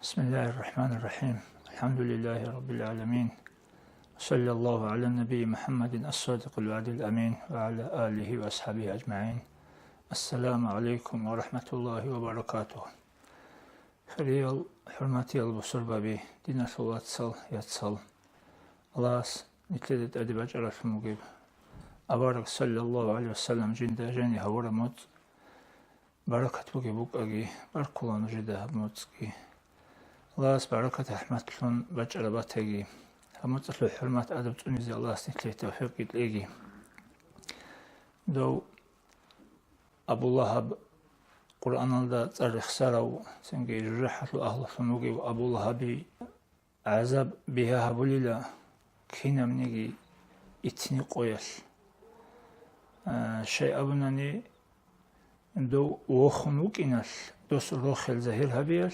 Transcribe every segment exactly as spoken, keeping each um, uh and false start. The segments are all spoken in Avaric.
بسم الله الرحمن الرحيم. الحمد لله رب العالمين. وصلى الله على النبي محمد الصادق الوعد الأمين وعلى آله وأصحابه أجمعين. السلام عليكم ورحمة الله وبركاته. Хириял, хӀурматиял бусурбаби, диналъул вацал, яцал. Аллагьас нилъеда тӀаде бачӀаралъун бугеб авараг, саллаллагьу гӀалайгьи вассалам, жинда жани гьавураб моцӀ баракат бугеб букӀаги, баркула нужеда гьаб моцӀги. Аллагьас баракат-рахӀматлъун бачӀараб батаги, гьаб моцӀалъул хӀурмат-адаб цӀунизе Аллагьас нилъее тавфикъги кьеги. Дов Абу Лагьаб, Къуръаналда цӀар рехсарав, цинги жужахӀалъул агьлулъун вугев Абу Лагьаби гӀазаб бигьа гьабулила кинабниги итни къоялъ. А, щай абунани, дов вохун вукӀиналъ, дос рохел загьир гьабиялъ,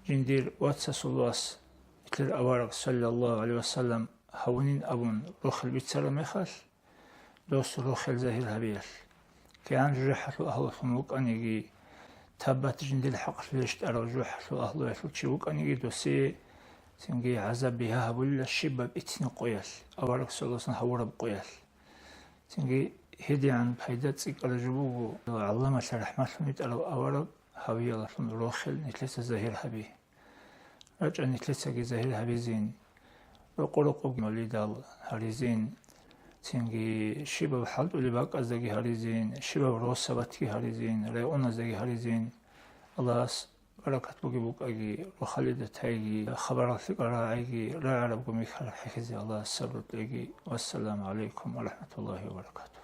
жиндир вацасул вас, нилъер авараг, саллаллагьу гӀалайгьи вассалам, гьавунин абун рохел бицараб мехалъ, дос рохел загьир гьабиялъ. КигӀан жужахӀалъул агьлулъун вукӀаниги, табат жиндир хӀакълъи рещтӀарав жужахӀалъул агьлуялъул чи вукӀаниги, досие цинги гӀазаб бигьа гьабулила щибаб итни къоялъ, авараг саллаллагьу гӀалайгьи вассалам гьавураб къоялъ. Цинги гьедигӀан пайда цӀикӀкӀараб жо буго, гӀалламалъа рахӀматлъун витӀарав авараг гьавиялъун рохел нилъеца загьир гьаби. РачӀа нилъецаги загьир гьабизин, рокъо-рокъоги мавлидал гьаризин, цинги щибаб хӀалтӀулеб бакӀаздаги гьаризин, щибаб росабатги гьаризин, районаздаги гьаризин. Аллагьас баракат бугеб букӀаги, рохалида тайги, хабарал лъикӀал рагӀайги, рагӀарабго мехалъ хӀехьизе Аллагьас сабру кьеги. Вассаламу гӀалайкум ва рахӀматуллагьи ва баракатугь.